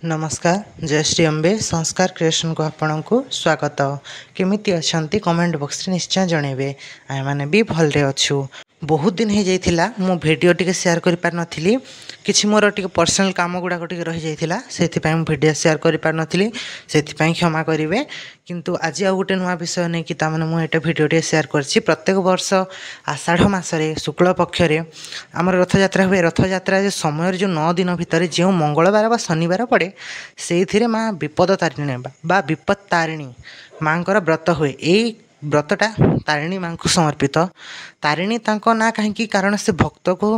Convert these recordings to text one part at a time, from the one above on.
ନମସ୍କାର, ଜୟ ଶ୍ରୀ ଅମ୍ବେ। ସଂସ୍କାର କ୍ରିଏସନକୁ ଆପଣଙ୍କୁ ସ୍ୱାଗତ। କେମିତି ଅଛନ୍ତି, କମେଣ୍ଟ ବକ୍ସରେ ନିଶ୍ଚୟ ଜଣାଇବେ। ଆମେମାନେ ବି ଭଲରେ ଅଛୁ। ବହୁତ ଦିନ ହେଇଯାଇଥିଲା, ମୁଁ ଭିଡ଼ିଓ ଟିକେ ସେୟାର କରିପାରିନଥିଲି। କିଛି ମୋର ଟିକେ ପର୍ସନାଲ୍ କାମ ଗୁଡ଼ାକ ଟିକେ ରହିଯାଇଥିଲା, ସେଥିପାଇଁ ମୁଁ ଭିଡ଼ିଓ ସେୟାର କରିପାରିନଥିଲି, ସେଥିପାଇଁ କ୍ଷମା କରିବେ। କିନ୍ତୁ ଆଜି ଆଉ ଗୋଟେ ନୂଆ ବିଷୟ ନେଇକି ତାମାନେ ମୁଁ ଏଇଟା ଭିଡ଼ିଓ ଟିକେ ସେୟାର କରିଛି। ପ୍ରତ୍ୟେକ ବର୍ଷ ଆଷାଢ଼ ମାସରେ ଶୁକ୍ଳ ପକ୍ଷରେ ଆମର ରଥଯାତ୍ରା ହୁଏ। ରଥଯାତ୍ରା ଯେ ସମୟରେ ଯେଉଁ 9 ଦିନ ଭିତରେ ଯେଉଁ ମଙ୍ଗଳବାର ବା ଶନିବାର ପଡ଼େ, ସେଇଥିରେ ମା ବିପଦ ତାରିଣୀ ବା ବିପଦ ତାରିଣୀ ମାଙ୍କର ବ୍ରତ ହୁଏ। ଏଇ ବ୍ରତଟା ତାରିଣୀ ମାଙ୍କୁ ସମର୍ପିତ। ତାରିଣୀ ତାଙ୍କ ନାଁ କାହିଁକି? କାରଣ ସେ ଭକ୍ତକୁ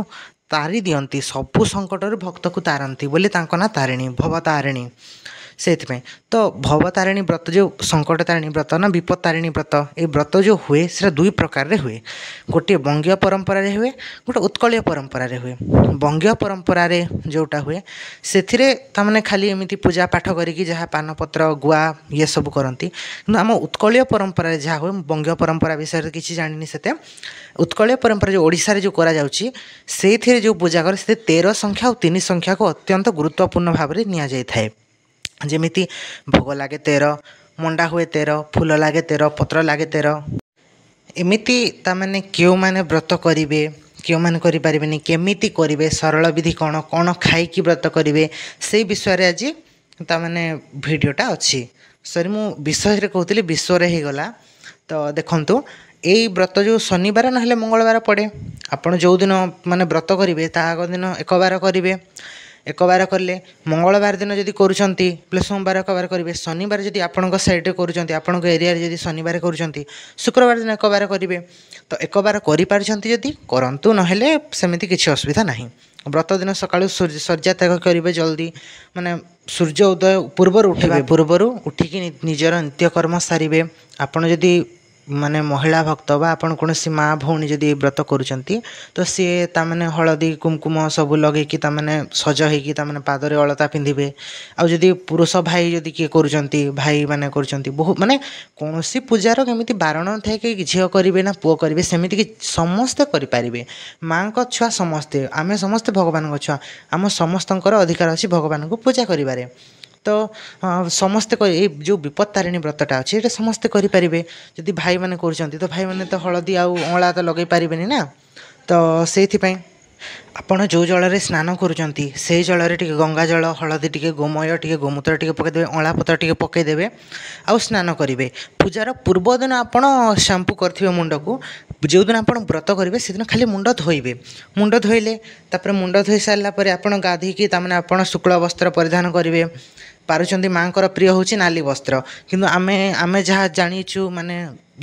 ତାରି ଦିଅନ୍ତି, ସବୁ ସଙ୍କଟରୁ ଭକ୍ତକୁ ତାରନ୍ତି ବୋଲି ତାଙ୍କ ନାଁ ତାରିଣୀ, ଭବତାରିଣୀ। ସେଇଥିପାଇଁ ତ ଭବତାରିଣୀ ବ୍ରତ, ଯେଉଁ ସଙ୍କଟ ତାରିଣୀ ବ୍ରତ ନା ବିପଦ ତାରିଣୀ ବ୍ରତ, ଏଇ ବ୍ରତ ଯେଉଁ ହୁଏ ସେଇଟା ଦୁଇ ପ୍ରକାରରେ ହୁଏ। ଗୋଟିଏ ବଙ୍ଗୀୟ ପରମ୍ପରାରେ ହୁଏ, ଗୋଟେ ଉତ୍କଳୀୟ ପରମ୍ପରାରେ ହୁଏ। ବଙ୍ଗୀୟ ପରମ୍ପରାରେ ଯେଉଁଟା ହୁଏ, ସେଥିରେ ତାମାନେ ଖାଲି ଏମିତି ପୂଜା ପାଠ କରିକି ଯାହା ପାନପତ୍ର, ଗୁଆ ଇଏ ସବୁ କରନ୍ତି। କିନ୍ତୁ ଆମ ଉତ୍କଳୀୟ ପରମ୍ପରାରେ ଯାହା ହୁଏ, ମୁଁ ବଙ୍ଗୀୟ ପରମ୍ପରା ବିଷୟରେ କିଛି ଜାଣିନି ସେତେ, ଉତ୍କଳୀୟ ପରମ୍ପରା ଯେଉଁ ଓଡ଼ିଶାରେ ଯେଉଁ କରାଯାଉଛି, ସେଇଥିରେ ଯେଉଁ ପୂଜା କରେ ସେଥିରେ 13 ସଂଖ୍ୟା ଆଉ 3 ସଂଖ୍ୟାକୁ ଅତ୍ୟନ୍ତ ଗୁରୁତ୍ୱପୂର୍ଣ୍ଣ ଭାବରେ ନିଆଯାଇଥାଏ। ଯେମିତି ଭୋଗ ଲାଗେ 13, ମଣ୍ଡା ହୁଏ 13, ଫୁଲ ଲାଗେ 13, ପତ୍ର ଲାଗେ 13। ଏମିତି ତାମାନେ କେଉଁମାନେ ବ୍ରତ କରିବେ, କେଉଁମାନେ କରିପାରିବେନି, କେମିତି କରିବେ, ସରଳ ବିଧି କ'ଣ, କ'ଣ ଖାଇକି ବ୍ରତ କରିବେ, ସେଇ ବିଷୟରେ ଆଜି ତାମାନେ ଭିଡ଼ିଓଟା ଅଛି। ସରି, ମୁଁ ବିଷୟରେ କହୁଥିଲି, ବିଶ୍ୱରେ ହେଇଗଲା। ତ ଦେଖନ୍ତୁ, ଏଇ ବ୍ରତ ଯେଉଁ ଶନିବାର ନହେଲେ ମଙ୍ଗଳବାର ପଡ଼େ, ଆପଣ ଯେଉଁଦିନ ମାନେ ବ୍ରତ କରିବେ ତା ଆଗ ଦିନ ଏକବାର କରିବେ। ଏକବାର କଲେ ମଙ୍ଗଳବାର ଦିନ ଯଦି କରୁଛନ୍ତି ବୋଲେ ସୋମବାର ଏକବାର କରିବେ। ଶନିବାର ଯଦି ଆପଣଙ୍କ ସାଇଡ଼୍ରେ କରୁଛନ୍ତି, ଆପଣଙ୍କ ଏରିଆରେ ଯଦି ଶନିବାର କରୁଛନ୍ତି, ଶୁକ୍ରବାର ଦିନ ଏକବାର କରିବେ। ତ ଏକବାର କରିପାରୁଛନ୍ତି ଯଦି କରନ୍ତୁ, ନହେଲେ ସେମିତି କିଛି ଅସୁବିଧା ନାହିଁ। ବ୍ରତ ଦିନ ସକାଳୁ ଶଯ୍ୟା ତ୍ୟାଗ କରିବେ ଜଲ୍ଦି, ମାନେ ସୂର୍ଯ୍ୟ ଉଦୟ ପୂର୍ବରୁ ଉଠିବେ, ପୂର୍ବରୁ ଉଠିକି ନିଜର ନିତ୍ୟକର୍ମ ସାରିବେ। ଆପଣ ଯଦି ମାନେ ମହିଳା ଭକ୍ତ ବା ଆପଣ କୌଣସି ମା ଭଉଣୀ ଯଦି ଏଇ ବ୍ରତ କରୁଛନ୍ତି, ତ ସିଏ ତାମାନେ ହଳଦୀ କୁମକୁମ ସବୁ ଲଗେଇକି ତାମାନେ ସଜ ହେଇକି ତାମାନେ ପାଦରେ ଅଳତା ପିନ୍ଧିବେ। ଆଉ ଯଦି ପୁରୁଷ ଭାଇ ଯଦି କିଏ କରୁଛନ୍ତି, ଭାଇମାନେ କରୁଛନ୍ତି, ବହୁ ମାନେ କୌଣସି ପୂଜାର କେମିତି ବାରଣ ଥାଏ କି ଝିଅ କରିବେ ନା ପୁଅ କରିବେ, ସେମିତିକି ସମସ୍ତେ କରିପାରିବେ। ମାଆଙ୍କ ଛୁଆ ସମସ୍ତେ, ଆମେ ସମସ୍ତେ ଭଗବାନଙ୍କ ଛୁଆ, ଆମ ସମସ୍ତଙ୍କର ଅଧିକାର ଅଛି ଭଗବାନଙ୍କୁ ପୂଜା କରିବାରେ। ତ ସମସ୍ତେ ଏଇ ଯେଉଁ ବିପଦ ତାରିଣୀ ବ୍ରତଟା ଅଛି, ଏଇଟା ସମସ୍ତେ କରିପାରିବେ। ଯଦି ଭାଇମାନେ କରୁଛନ୍ତି ତ ଭାଇମାନେ ତ ହଳଦୀ ଆଉ ଅଁଳା ତ ଲଗେଇ ପାରିବେନି ନା, ତ ସେଇଥିପାଇଁ ଆପଣ ଯେଉଁ ଜଳରେ ସ୍ନାନ କରୁଛନ୍ତି ସେଇ ଜଳରେ ଟିକେ ଗଙ୍ଗା ଜଳ, ହଳଦୀ ଟିକେ, ଗୋମୟ ଟିକେ, ଗୋମୂତ୍ର ଟିକେ ପକାଇଦେବେ, ଅଁଳା ପତ୍ର ଟିକେ ପକାଇଦେବେ ଆଉ ସ୍ନାନ କରିବେ। ପୂଜାର ପୂର୍ବଦିନ ଆପଣ ସାମ୍ପୁ କରିଥିବେ ମୁଣ୍ଡକୁ। ଯେଉଁଦିନ ଆପଣ ବ୍ରତ କରିବେ ସେଦିନ ଖାଲି ମୁଣ୍ଡ ଧୋଇବେ। ମୁଣ୍ଡ ଧୋଇଲେ, ତାପରେ ମୁଣ୍ଡ ଧୋଇ ସାରିଲା ପରେ ଆପଣ ଗାଧୋଇକି ତାମାନେ ଆପଣ ଶୁକ୍ଳ ବସ୍ତ୍ର ପରିଧାନ କରିବେ। ପାରୁଛନ୍ତି, ମାଆଙ୍କର ପ୍ରିୟ ହେଉଛି ନାଲି ବସ୍ତ୍ର। କିନ୍ତୁ ଆମେ ଯାହା ଜାଣିଛୁ, ମାନେ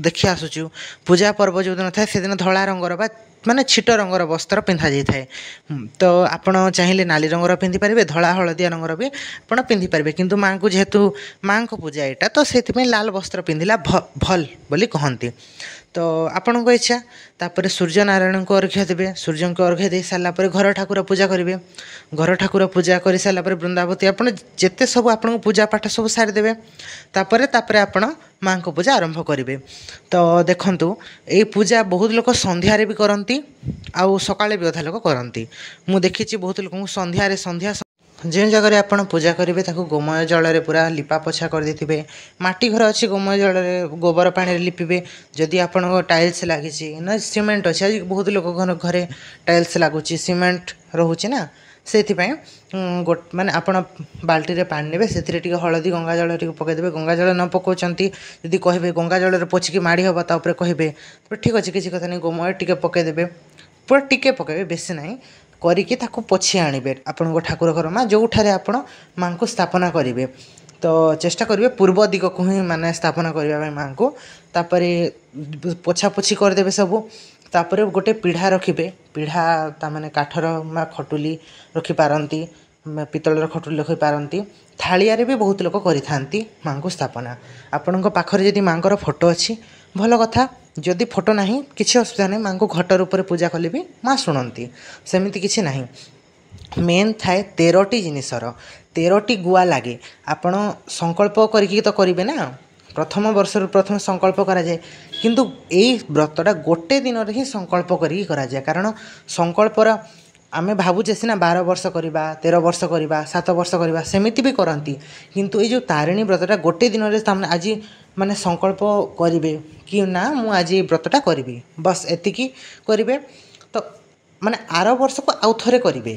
ଦେଖି ଆସୁଛୁ, ପୂଜା ପର୍ବ ଯେଉଁଦିନ ଥାଏ ସେଦିନ ଧଳା ରଙ୍ଗର ବା ମାନେ ଛିଟ ରଙ୍ଗର ବସ୍ତ୍ର ପିନ୍ଧାଯାଇଥାଏ। ତ ଆପଣ ଚାହିଁଲେ ନାଲି ରଙ୍ଗର ପିନ୍ଧିପାରିବେ, ଧଳା ହଳଦିଆ ରଙ୍ଗର ବି ଆପଣ ପିନ୍ଧିପାରିବେ। କିନ୍ତୁ ମାଆଙ୍କୁ ଯେହେତୁ ମାଆଙ୍କ ପୂଜା ଏଇଟା, ତ ସେଥିପାଇଁ ଲାଲ ବସ୍ତ୍ର ପିନ୍ଧିଲା ଭଲ ବୋଲି କହନ୍ତି। ତ ଆପଣଙ୍କ ଇଚ୍ଛା। ତାପରେ ସୂର୍ଯ୍ୟନାରାୟଣଙ୍କୁ ଅର୍ଘ୍ୟ ଦେବେ। ସୂର୍ଯ୍ୟଙ୍କୁ ଅର୍ଘ୍ୟ ଦେଇ ସାରିଲା ପରେ ଘର ଠାକୁର ପୂଜା କରିବେ। ଘର ଠାକୁର ପୂଜା କରିସାରିଲା ପରେ ବୃନ୍ଦାବତୀ, ଆପଣ ଯେତେ ସବୁ ଆପଣଙ୍କ ପୂଜା ପାଠ ସବୁ ସାରିଦେବେ। ତାପରେ ଆପଣ ମାଆଙ୍କ ପୂଜା ଆରମ୍ଭ କରିବେ। ତ ଦେଖନ୍ତୁ, ଏଇ ପୂଜା ବହୁତ ଲୋକ ସନ୍ଧ୍ୟାରେ ବି କରନ୍ତି ଆଉ ସକାଳେ ବି ଅଧା ଲୋକ କରନ୍ତି। ମୁଁ ଦେଖିଛି ବହୁତ ଲୋକଙ୍କୁ ସନ୍ଧ୍ୟାରେ। ସନ୍ଧ୍ୟା ଯେଉଁ ଜାଗାରେ ଆପଣ ପୂଜା କରିବେ ତାକୁ ଗୋମୟ ଜଳରେ ପୁରା ଲିପା ପୋଛା କରିଦେଇଥିବେ। ମାଟି ଘର ଅଛି, ଗୋମୟ ଜଳରେ ଗୋବର ପାଣିରେ ଲିପିବେ। ଯଦି ଆପଣଙ୍କ ଟାଇଲ୍ସ ଲାଗିଛି ନା ସିମେଣ୍ଟ ଅଛି, ଆଜି ବହୁତ ଲୋକ ଘରେ ଟାଇଲ୍ସ ଲାଗୁଛି, ସିମେଣ୍ଟ ରହୁଛି ନା, ସେଇଥିପାଇଁ ମାନେ ଆପଣ ବାଲ୍ଟିରେ ପାଣି ନେବେ, ସେଥିରେ ଟିକେ ହଳଦୀ ଗଙ୍ଗା ଜଳ ଟିକେ ପକାଇଦେବେ। ଗଙ୍ଗା ଜଳ ନ ପକାଉଛନ୍ତି ଯଦି କହିବେ, ଗଙ୍ଗା ଜଳରେ ପୋଛିକି ମାଡ଼ି ହେବ ତା ଉପରେ କହିବେ, ତ ଠିକ୍ ଅଛି, କିଛି କଥା ନାହିଁ। ଗୋମୟ ଟିକେ ପକାଇଦେବେ, ପୁରା ଟିକେ ପକାଇବେ, ବେଶୀ ନାହିଁ, କରିକି ତାକୁ ପୋଛି ଆଣିବେ ଆପଣଙ୍କ ଠାକୁର ଘର ମା ଯେଉଁଠାରେ ଆପଣ ମାଆଙ୍କୁ ସ୍ଥାପନା କରିବେ। ତ ଚେଷ୍ଟା କରିବେ ପୂର୍ବ ଦିଗକୁ ହିଁ ମାନେ ସ୍ଥାପନା କରିବା ପାଇଁ ମାଆଙ୍କୁ। ତାପରେ ପୋଛାପୋଛି କରିଦେବେ ସବୁ। ତାପରେ ଗୋଟେ ପିଢ଼ା ରଖିବେ। ପିଢ଼ା ତାମାନେ କାଠର ବା ଖଟୁଲି ରଖିପାରନ୍ତି, ପିତ୍ତଳର ଖଟୁଲି ରଖିପାରନ୍ତି, ଥାଳିଆରେ ବି ବହୁତ ଲୋକ କରିଥାନ୍ତି ମାଆଙ୍କୁ ସ୍ଥାପନା। ଆପଣଙ୍କ ପାଖରେ ଯଦି ମାଆଙ୍କର ଫଟୋ ଅଛି ଭଲ କଥା। ଯଦି ଫଟୋ ନାହିଁ କିଛି ଅସୁବିଧା ନାହିଁ, ମାଆଙ୍କୁ ଘଟ ରୂପରେ ପୂଜା କଲେ ବି ମା' ଶୁଣନ୍ତି, ସେମିତି କିଛି ନାହିଁ। ମେନ୍ ଥାଏ 13ଟି ଜିନିଷର, 13ଟି ଗୁଆ ଲାଗେ। ଆପଣ ସଂକଳ୍ପ କରିକି ତ କରିବେ ନା, ପ୍ରଥମ ବର୍ଷରୁ ପ୍ରଥମେ ସଂକଳ୍ପ କରାଯାଏ। କିନ୍ତୁ ଏଇ ବ୍ରତଟା ଗୋଟେ ଦିନରେ ହିଁ ସଂକଳ୍ପ କରିକି କରାଯାଏ, କାରଣ ସଂକଳ୍ପର ଆମେ ଭାବୁଛେ ସିନା 12 ବର୍ଷ କରିବା, 13 ବର୍ଷ କରିବା, 7 ବର୍ଷ କରିବା, ସେମିତି ବି କରନ୍ତି। କିନ୍ତୁ ଏଇ ଯେଉଁ ତାରିଣୀ ବ୍ରତଟା ଗୋଟେ ଦିନରେ, ତାମାନେ ଆଜି ମାନେ ସଂକଳ୍ପ କରିବେ କି ନା ମୁଁ ଆଜି ଏଇ ବ୍ରତଟା କରିବି, ବସ୍ ଏତିକି କରିବେ। ତ ମାନେ ଆର ବର୍ଷକୁ ଆଉ ଥରେ କରିବେ।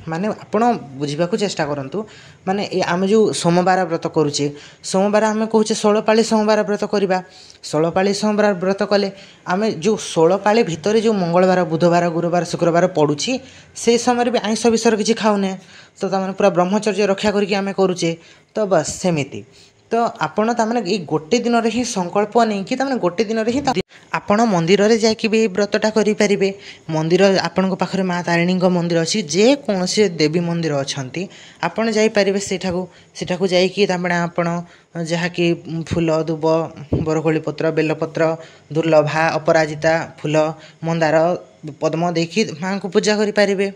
ମାନେ ଆପଣ ବୁଝିବାକୁ ଚେଷ୍ଟା କରନ୍ତୁ, ମାନେ ଏ ଆମେ ଯେଉଁ ସୋମବାର ବ୍ରତ କରୁଛେ, ସୋମବାର ଆମେ କହୁଛେ 16 ପାଳି ସୋମବାର ବ୍ରତ କରିବା। 16 ପାଳି ସୋମବାର ବ୍ରତ କଲେ ଆମେ ଯେଉଁ 16 ପାଳି ଭିତରେ ଯେଉଁ ମଙ୍ଗଳବାର, ବୁଧବାର, ଗୁରୁବାର, ଶୁକ୍ରବାର ପଡ଼ୁଛି, ସେଇ ସମୟରେ ବି ଆଇଁଷ ବିଷୟରେ କିଛି ଖାଉନେ। ତ ତାମାନେ ପୁରା ବ୍ରହ୍ମଚର୍ଯ୍ୟ ରକ୍ଷା କରିକି ଆମେ କରୁଛେ। ତ ବାସ୍ ସେମିତି ତ ଆପଣ ତାମାନେ ଏଇ ଗୋଟେ ଦିନରେ ହିଁ ସଂକଳ୍ପ ନେଇକି, ତାମାନେ ଗୋଟେ ଦିନରେ ହିଁ ଆପଣ ମନ୍ଦିରରେ ଯାଇକି ବି ଏଇ ବ୍ରତଟା କରିପାରିବେ। ମନ୍ଦିର ଆପଣଙ୍କ ପାଖରେ ମା ତାରିଣୀଙ୍କ ମନ୍ଦିର ଅଛି, ଯେକୌଣସି ଦେବୀ ମନ୍ଦିର ଅଛନ୍ତି, ଆପଣ ଯାଇପାରିବେ ସେଠାକୁ। ସେଠାକୁ ଯାଇକି ତାମାନେ ଆପଣ ଯାହାକି ଫୁଲ, ଦୁବ, ବରକୋଳି ପତ୍ର, ବେଲପତ୍ର, ଦୁର୍ଲଭା, ଅପରାଜିତା ଫୁଲ, ମନ୍ଦାର, ପଦ୍ମ ଦେଇକି ମାଆଙ୍କୁ ପୂଜା କରିପାରିବେ।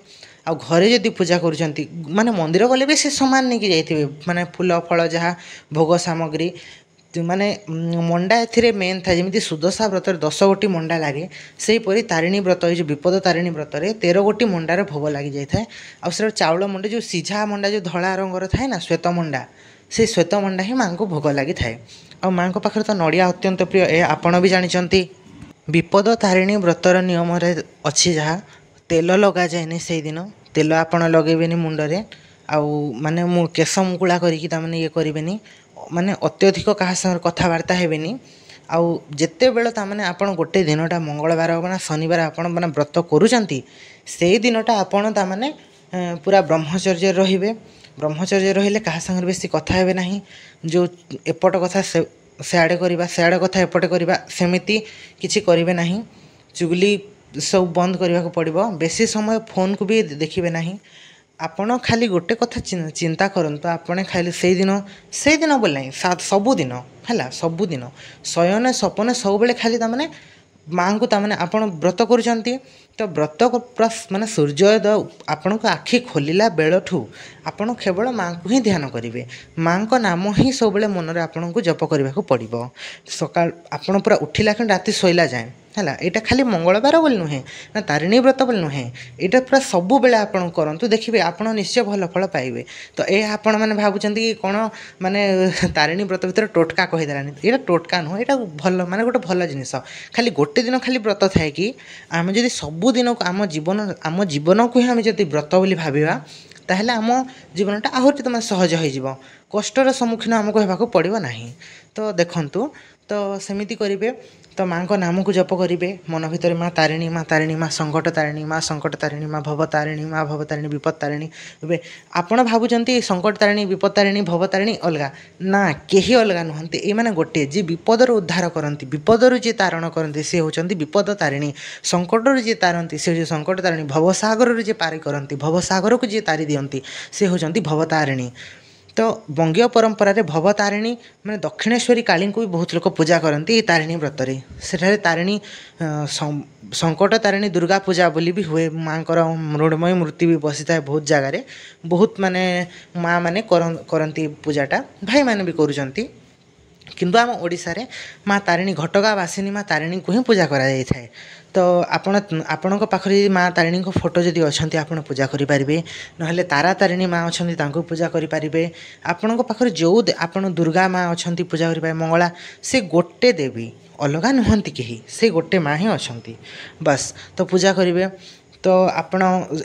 ଆଉ ଘରେ ଯଦି ପୂଜା କରୁଛନ୍ତି, ମାନେ ମନ୍ଦିର ଗଲେ ବି ସେ ସମାନ ନେଇକି ଯାଇଥିବେ, ମାନେ ଫୁଲ ଫଳ ଯାହା ଭୋଗ ସାମଗ୍ରୀ, ମାନେ ମଣ୍ଡା ଏଥିରେ ମେନ୍ ଥାଏ। ଯେମିତି ସୁଦଶା ବ୍ରତରେ 10 ଗୋଟି ମଣ୍ଡା ଲାଗେ, ସେହିପରି ତାରିଣୀ ବ୍ରତ, ଏଇ ଯେଉଁ ବିପଦ ତାରିଣୀ ବ୍ରତରେ 13 ଗୋଟି ମଣ୍ଡାର ଭୋଗ ଲାଗିଯାଇଥାଏ। ଆଉ ସେଟା ଚାଉଳ ମଣ୍ଡା, ଯେଉଁ ସିଝା ମଣ୍ଡା, ଯେଉଁ ଧଳା ରଙ୍ଗର ଥାଏ ନା, ଶ୍ୱେତ ମଣ୍ଡା, ସେଇ ଶ୍ୱେତ ମଣ୍ଡା ହିଁ ମାଆଙ୍କୁ ଭୋଗ ଲାଗିଥାଏ। ଆଉ ମାଆଙ୍କ ପାଖରେ ତ ନଡ଼ିଆ ଅତ୍ୟନ୍ତ ପ୍ରିୟ, ଏ ଆପଣ ବି ଜାଣିଛନ୍ତି। ବିପଦ ତାରିଣୀ ବ୍ରତର ନିୟମରେ ଅଛି ଯାହା, ତେଲ ଲଗାଯାଏନି ସେଇଦିନ। ତେଲ ଆପଣ ଲଗାଇବେନି ମୁଣ୍ଡରେ, ଆଉ ମାନେ ମୁଁ କେଶ ମୁକୁଳା କରିକି ତାମାନେ ଇଏ କରିବେନି, ମାନେ ଅତ୍ୟଧିକ କାହା ସାଙ୍ଗରେ କଥାବାର୍ତ୍ତା ହେବେନି। ଆଉ ଯେତେବେଳେ ତାମାନେ ଆପଣ ଗୋଟେ ଦିନଟା ମଙ୍ଗଳବାର ମାନେ ଶନିବାର ଆପଣ ମାନେ ବ୍ରତ କରୁଛନ୍ତି, ସେଇ ଦିନଟା ଆପଣ ତାମାନେ ପୁରା ବ୍ରହ୍ମଚର୍ଯ୍ୟରେ ରହିବେ। ବ୍ରହ୍ମଚର୍ଯ୍ୟ ରହିଲେ କାହା ସାଙ୍ଗରେ ବେଶୀ କଥା ହେବେ ନାହିଁ। ଯେଉଁ ଏପଟ କଥା ସେ ସିଆଡ଼େ କରିବା, ସିଆଡ଼େ କଥା ଏପଟେ କରିବା, ସେମିତି କିଛି କରିବେ ନାହିଁ। ଚୁଗୁଲି ସବୁ ବନ୍ଦ କରିବାକୁ ପଡ଼ିବ। ବେଶୀ ସମୟ ଫୋନ୍କୁ ବି ଦେଖିବେ ନାହିଁ। ଆପଣ ଖାଲି ଗୋଟେ କଥା ଚିନ୍ତା କରନ୍ତୁ, ଆପଣ ଖାଲି ସେଇଦିନ, ସେଇଦିନ ବୋଲି ନାହିଁ, ସବୁଦିନ ହେଲା, ସବୁଦିନ ଶୟନ ସପନ ସବୁବେଳେ ଖାଲି ତାମାନେ ମାଆଙ୍କୁ, ତାମାନେ ଆପଣ ବ୍ରତ କରୁଛନ୍ତି ତ ବ୍ରତ ପୁରା ମାନେ ସୂର୍ଯ୍ୟୋଦୟ ଆପଣଙ୍କ ଆଖି ଖୋଲିଲା ବେଳଠୁ ଆପଣ କେବଳ ମାଆଙ୍କୁ ହିଁ ଧ୍ୟାନ କରିବେ। ମାଆଙ୍କ ନାମ ହିଁ ସବୁବେଳେ ମନରେ ଆପଣଙ୍କୁ ଜପ କରିବାକୁ ପଡ଼ିବ। ସକାଳ ଆପଣ ପୁରା ଉଠିଲା କ୍ଷଣି ରାତି ଶୋଇଲା ଯାଏଁ ହେଲା। ଏଇଟା ଖାଲି ମଙ୍ଗଳବାର ବୋଲି ନୁହେଁ ନା ତାରିଣୀ ବ୍ରତ ବୋଲି ନୁହେଁ, ଏଇଟା ପୁରା ସବୁବେଳେ ଆପଣ କରନ୍ତୁ, ଦେଖିବେ ଆପଣ ନିଶ୍ଚୟ ଭଲ ଫଳ ପାଇବେ। ତ ଏହା ଆପଣମାନେ ଭାବୁଛନ୍ତି କି କ'ଣ ମାନେ ତାରିଣୀ ବ୍ରତ ଭିତରେ ଟୋଟକା କହିଦେଲାଣି। ଏଇଟା ଟୋଟକା ନୁହଁ, ଏଇଟା ଭଲ, ମାନେ ଗୋଟେ ଭଲ ଜିନିଷ। ଖାଲି ଗୋଟେ ଦିନ ଖାଲି ବ୍ରତ ଥାଏ କି? ଆମେ ଯଦି ସବୁଦିନକୁ ଆମ ଜୀବନ, ଆମ ଜୀବନକୁ ହିଁ ଆମେ ଯଦି ବ୍ରତ ବୋଲି ଭାବିବା, ତାହେଲେ ଆମ ଜୀବନଟା ଆହୁରି ତୁମେ ସହଜ ହୋଇଯିବ, କଷ୍ଟର ସମ୍ମୁଖୀନ ଆମକୁ ହେବାକୁ ପଡ଼ିବ ନାହିଁ। ତ ଦେଖନ୍ତୁ, ତ ସେମିତି କରିବେ। ତ ମାଆଙ୍କ ନାମକୁ ଜପ କରିବେ ମନ ଭିତରେ, ମା ତାରିଣୀ, ମା ତାରିଣୀ, ମା ସଙ୍କଟ ତାରିଣୀ, ମା ସଙ୍କଟ ତାରିଣୀ, ମା ଭବ ତାରିଣୀ, ମା ଭବ ତାରିଣୀ, ବିପଦ ତାରିଣୀ। ଏବେ ଆପଣ ଭାବୁଛନ୍ତି ସଙ୍କଟ ତାରିଣୀ, ବିପଦ ତାରିଣୀ, ଭବ ତାରିଣୀ ଅଲଗା। ନା, କେହି ଅଲଗା ନୁହନ୍ତି, ଏଇମାନେ ଗୋଟିଏ। ଯିଏ ବିପଦରୁ ଉଦ୍ଧାର କରନ୍ତି, ବିପଦରୁ ଯିଏ ତାରଣ କରନ୍ତି, ସେ ହେଉଛନ୍ତି ବିପଦ ତାରିଣୀ। ସଙ୍କଟରୁ ଯିଏ ତାରନ୍ତି, ସେ ହେଉଛି ସଙ୍କଟ ତାରିଣୀ। ଭବସାଗରରୁ ଯିଏ ପାରି କରନ୍ତି, ଭବସାଗରକୁ ଯିଏ ତାରି ଦିଅନ୍ତି, ସେ ହେଉଛନ୍ତି ଭବତାରିଣୀ। ତ ବଙ୍ଗୀୟ ପରମ୍ପରାରେ ଭବତାରିଣୀ ମାନେ ଦକ୍ଷିଣେଶ୍ୱରୀ କାଳୀଙ୍କୁ ବି ବହୁତ ଲୋକ ପୂଜା କରନ୍ତି ଏଇ ତାରିଣୀ ବ୍ରତରେ। ସେଠାରେ ତାରିଣୀ ସଙ୍କଟ ତାରିଣୀ ଦୁର୍ଗା ପୂଜା ବୋଲି ବି ହୁଏ। ମାଆଙ୍କର ମୃଣ୍ମୟୀ ମୂର୍ତ୍ତି ବି ବସିଥାଏ ବହୁତ ଜାଗାରେ। ବହୁତ ମାନେ ମାଆ ମାନେ କରନ୍ତି ପୂଜାଟା, ଭାଇମାନେ ବି କରୁଛନ୍ତି। କିନ୍ତୁ ଆମ ଓଡ଼ିଶାରେ ମା ତାରିଣୀ, ଘଟଗାଁ ବାସିନୀ ମା ତାରିଣୀଙ୍କୁ ହିଁ ପୂଜା କରାଯାଇଥାଏ। ତ ଆପଣ ଆପଣଙ୍କ ପାଖରେ ଯଦି ମା ତାରିଣୀଙ୍କ ଫଟୋ ଯଦି ଅଛନ୍ତି, ଆପଣ ପୂଜା କରିପାରିବେ। ନହେଲେ ତାରା ତାରିଣୀ ମା ଅଛନ୍ତି, ତାଙ୍କୁ ପୂଜା କରିପାରିବେ। ଆପଣଙ୍କ ପାଖରେ ଯେଉଁ ଆପଣ ଦୁର୍ଗା ମା ଅଛନ୍ତି, ପୂଜା କରିପାରିବେ। ମଙ୍ଗଳା, ସେ ଗୋଟେ ଦେବୀ, ଅଲଗା ନୁହନ୍ତି କେହି, ସେ ଗୋଟେ ମା ହିଁ ଅଛନ୍ତି, ବାସ୍। ତ ପୂଜା କରିବେ। ତ ଆପଣ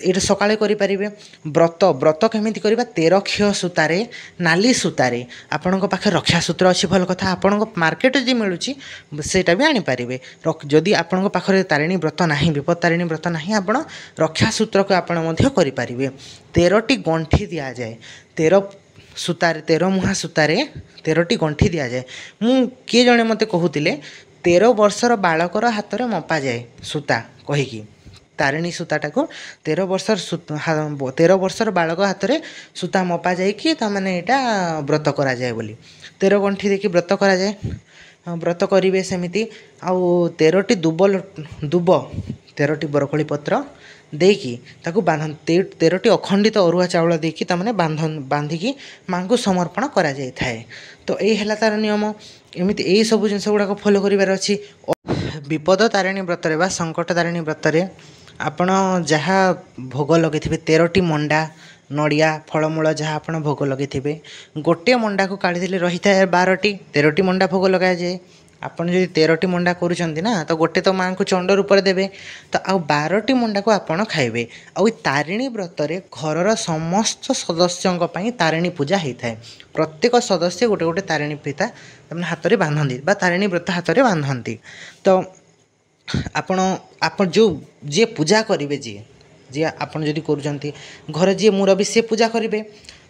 ଏଇଟା ସକାଳେ କରିପାରିବେ ବ୍ରତ। ବ୍ରତ କେମିତି କରିବା? 13 ଖିଅ ସୂତାରେ, ନାଲି ସୂତାରେ। ଆପଣଙ୍କ ପାଖରେ ରକ୍ଷା ସୂତ୍ର ଅଛି, ଭଲ କଥା। ଆପଣଙ୍କ ମାର୍କେଟ ଯଦି ମିଳୁଛି, ସେଇଟା ବି ଆଣିପାରିବେ। ଯଦି ଆପଣଙ୍କ ପାଖରେ ତାରିଣୀ ବ୍ରତ ନାହିଁ, ବିପଦ ତାରିଣୀ ବ୍ରତ ନାହିଁ, ଆପଣ ରକ୍ଷା ସୂତ୍ରକୁ ଆପଣ ମଧ୍ୟ କରିପାରିବେ। 13ଟି ଗଣ୍ଠି ଦିଆଯାଏ 13 ସୂତାରେ, 13 ମୁହାଁ ସୂତାରେ 13ଟି ଗଣ୍ଠି ଦିଆଯାଏ। ମୁଁ କିଏ ଜଣେ ମୋତେ କହୁଥିଲେ, 13 ବର୍ଷର ବାଳକର ହାତରେ ମପାଯାଏ ସୂତା କହିକି। ତାରିଣୀ ସୂତାଟାକୁ 13 ବର୍ଷର ବାଳକ ହାତରେ ସୂତା ମପା ଯାଇକି ତାମାନେ ଏଇଟା ବ୍ରତ କରାଯାଏ ବୋଲି। 13 ଗଣ୍ଠି ଦେଇକି ବ୍ରତ କରାଯାଏ। ବ୍ରତ କରିବେ ସେମିତି। ଆଉ 13ଟି ଦୁବ, ଦୁବ 13ଟି ବରକୋଳି ପତ୍ର ଦେଇକି ତାକୁ ବାନ୍ଧନ୍ତି। 13ଟି ଅଖଣ୍ଡିତ ଅରୁଆ ଚାଉଳ ଦେଇକି ତାମାନେ ବାନ୍ଧିକି ମାଆଙ୍କୁ ସମର୍ପଣ କରାଯାଇଥାଏ। ତ ଏଇ ହେଲା ତା'ର ନିୟମ। ଏମିତି ଏଇ ସବୁ ଜିନିଷ ଗୁଡ଼ାକ ଫଲୋ କରିବାର ଅଛି ବିପଦ ତାରିଣୀ ବ୍ରତରେ ବା ସଙ୍କଟ ତାରିଣୀ ବ୍ରତରେ। ଆପଣ ଯାହା ଭୋଗ ଲଗେଇଥିବେ 13ଟି ମଣ୍ଡା, ନଡ଼ିଆ, ଫଳମୂଳ ଯାହା ଆପଣ ଭୋଗ ଲଗେଇଥିବେ, ଗୋଟିଏ ମଣ୍ଡାକୁ କାଢ଼ିଦେଲେ ରହିଥାଏ 12ଟି, 13ଟି ମଣ୍ଡା ଭୋଗ ଲଗାଯାଏ। ଆପଣ ଯଦି 13ଟି ମଣ୍ଡା କରୁଛନ୍ତି ନା, ତ ଗୋଟେ ତ ମାଆଙ୍କୁ ଚଣ୍ଡ ରୂପରେ ଦେବେ, ତ ଆଉ 12ଟି ମଣ୍ଡାକୁ ଆପଣ ଖାଇବେ। ଆଉ ଏଇ ତାରିଣୀ ବ୍ରତରେ ଘରର ସମସ୍ତ ସଦସ୍ୟଙ୍କ ପାଇଁ ତାରିଣୀ ପୂଜା ହେଇଥାଏ। ପ୍ରତ୍ୟେକ ସଦସ୍ୟ ଗୋଟେ ଗୋଟେ ତାରିଣୀ ପିତା ସେମାନେ ହାତରେ ବାନ୍ଧନ୍ତି ବା ତାରିଣୀ ବ୍ରତ ହାତରେ ବାନ୍ଧନ୍ତି। ତ ଆପଣ ଆପଣ ଯେଉଁ ଯିଏ ପୂଜା କରିବେ, ଯିଏ ଯିଏ ଆପଣ ଯଦି କରୁଛନ୍ତି, ଘରେ ଯିଏ ମୁରବି ସିଏ ପୂଜା କରିବେ।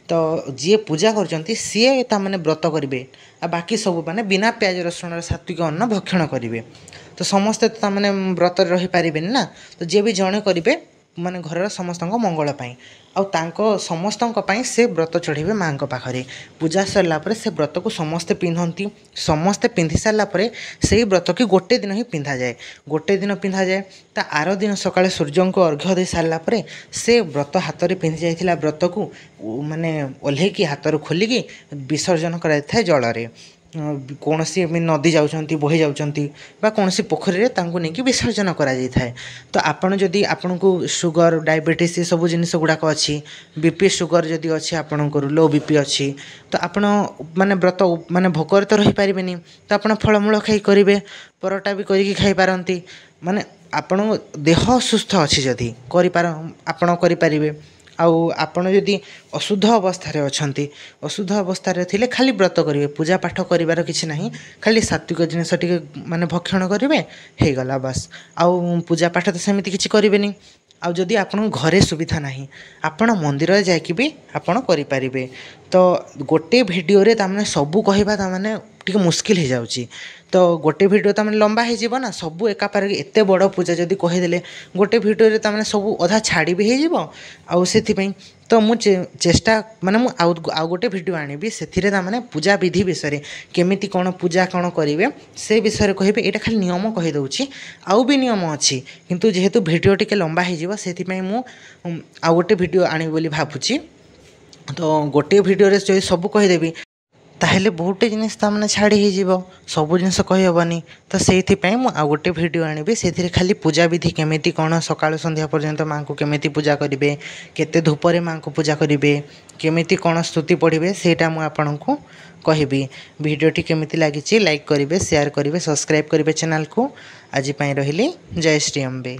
ତ ଯିଏ ପୂଜା କରୁଛନ୍ତି ସିଏ ତାମାନେ ବ୍ରତ କରିବେ, ଆଉ ବାକି ସବୁ ମାନେ ବିନା ପିଆଜ ରସୁଣର ସାତ୍ତ୍ୱିକ ଅନ୍ନ ଭକ୍ଷଣ କରିବେ। ତ ସମସ୍ତେ ତ ତାମାନେ ବ୍ରତରେ ରହିପାରିବେନି ନା, ତ ଯିଏ ବି ଜଣେ କରିବେ ମାନେ ଘରର ସମସ୍ତଙ୍କ ମଙ୍ଗଳ ପାଇଁ, ଆଉ ତାଙ୍କ ସମସ୍ତଙ୍କ ପାଇଁ ସେ ବ୍ରତ ଚଢ଼େଇବେ ମାଆଙ୍କ ପାଖରେ। ପୂଜା ସରିଲା ପରେ ସେ ବ୍ରତକୁ ସମସ୍ତେ ପିନ୍ଧନ୍ତି। ସମସ୍ତେ ପିନ୍ଧି ସାରିଲା ପରେ ସେଇ ବ୍ରତକୁ ଗୋଟେ ଦିନ ହିଁ ପିନ୍ଧାଯାଏ, ଗୋଟେ ଦିନ ପିନ୍ଧାଯାଏ। ତା ଆର ଦିନ ସକାଳେ ସୂର୍ଯ୍ୟଙ୍କୁ ଅର୍ଘ୍ୟ ଦେଇ ସାରିଲା ପରେ ସେ ବ୍ରତ ହାତରେ ପିନ୍ଧି ଯାଇଥିଲା ବ୍ରତକୁ ମାନେ ଓହ୍ଲେଇକି ହାତରୁ ଖୋଲିକି ବିସର୍ଜନ କରାଯାଇଥାଏ ଜଳରେ। କୌଣସି ନଦୀ ଯାଉଛନ୍ତି, ବହି ଯାଉଛନ୍ତି ବା କୌଣସି ପୋଖରୀରେ ତାଙ୍କୁ ନେଇକି ବିସର୍ଜନ କରାଯାଇଥାଏ। ତ ଆପଣ ଯଦି ଆପଣଙ୍କୁ ସୁଗର, ଡାଇବେଟିସ୍ ଏସବୁ ଜିନିଷ ଗୁଡ଼ାକ ଅଛି, ବି ପି ସୁଗର ଯଦି ଅଛି ଆପଣଙ୍କର, ଲୋ ବି ପି ଅଛି, ତ ଆପଣ ମାନେ ବ୍ରତ ମାନେ ଭୋକରେ ତ ରହିପାରିବେନି, ତ ଆପଣ ଫଳମୂଳ ଖାଇ କରିବେ, ପରଟା ବି କରିକି ଖାଇପାରନ୍ତି। ମାନେ ଆପଣଙ୍କ ଦେହ ସୁସ୍ଥ ଅଛି ଯଦି ଆପଣ କରିପାରିବେ। ଆଉ ଆପଣ ଯଦି ଅଶୁଦ୍ଧ ଅବସ୍ଥାରେ ଅଛନ୍ତି, ଅଶୁଦ୍ଧ ଅବସ୍ଥାରେ ଥିଲେ ଖାଲି ବ୍ରତ କରିବେ, ପୂଜା ପାଠ କରିବାର କିଛି ନାହିଁ, ଖାଲି ସାତ୍ତ୍ୱିକ ଜିନିଷ ଟିକେ ମାନେ ଭକ୍ଷଣ କରିବେ, ହେଇଗଲା ବାସ୍। ଆଉ ପୂଜା ପାଠ ତ ସେମିତି କିଛି କରିବେନି। ଆଉ ଯଦି ଆପଣଙ୍କ ଘରେ ସୁବିଧା ନାହିଁ, ଆପଣ ମନ୍ଦିରରେ ଯାଇକି ବି ଆପଣ କରିପାରିବେ। ତ ଗୋଟେ ଭିଡ଼ିଓରେ ତାମାନେ ସବୁ କହିବା ତାମାନେ ଟିକେ ମୁସ୍କିଲ ହେଇଯାଉଛି। ତ ଗୋଟେ ଭିଡ଼ିଓ ତାମାନେ ଲମ୍ବା ହେଇଯିବ ନା, ସବୁ ଏକାପାରେ ଏତେ ବଡ଼ ପୂଜା ଯଦି କହିଦେଲେ ଗୋଟେ ଭିଡ଼ିଓରେ ତାମାନେ ସବୁ ଅଧା ଛାଡ଼ି ବି ହେଇଯିବ। ଆଉ ସେଥିପାଇଁ ତ ମୁଁ ଚେଷ୍ଟା ମାନେ ମୁଁ ଆଉ ଆଉ ଗୋଟେ ଭିଡ଼ିଓ ଆଣିବି, ସେଥିରେ ତାମାନେ ପୂଜା ବିଧି ବିଷୟରେ କେମିତି କ'ଣ ପୂଜା କ'ଣ କରିବେ ସେ ବିଷୟରେ କହିବି। ଏଇଟା ଖାଲି ନିୟମ କହିଦେଉଛି, ଆଉ ବି ନିୟମ ଅଛି, କିନ୍ତୁ ଯେହେତୁ ଭିଡ଼ିଓ ଟିକେ ଲମ୍ବା ହେଇଯିବ ସେଥିପାଇଁ ମୁଁ ଆଉ ଗୋଟେ ଭିଡ଼ିଓ ଆଣିବି ବୋଲି ଭାବୁଛି। ତ ଗୋଟିଏ ଭିଡ଼ିଓରେ ଯଦି ସବୁ କହିଦେବି ତାହେଲେ ବହୁତଟେ ଜିନିଷ ତାମାନେ ଛାଡ଼ି ହେଇଯିବ, ସବୁ ଜିନିଷ କହିହେବନି। ତ ସେଇଥିପାଇଁ ମୁଁ ଆଉ ଗୋଟେ ଭିଡ଼ିଓ ଆଣିବି, ସେଥିରେ ଖାଲି ପୂଜା ବିଧି କେମିତି କ'ଣ ସକାଳୁ ସନ୍ଧ୍ୟା ପର୍ଯ୍ୟନ୍ତ ମାଆଙ୍କୁ କେମିତି ପୂଜା କରିବେ, କେତେ ଧୂପରେ ମାଆଙ୍କୁ ପୂଜା କରିବେ, କେମିତି କ'ଣ ସ୍ତୁତି ପଢ଼ିବେ, ସେଇଟା ମୁଁ ଆପଣଙ୍କୁ କହିବି। ଭିଡ଼ିଓଟି କେମିତି ଲାଗିଛି ଲାଇକ୍ କରିବେ, ସେୟାର କରିବେ, ସବସ୍କ୍ରାଇବ୍ କରିବେ ଚ୍ୟାନେଲକୁ। ଆଜି ପାଇଁ ରହିଲି, ଜୟ ଶ୍ରୀ ଅମ୍ବେ।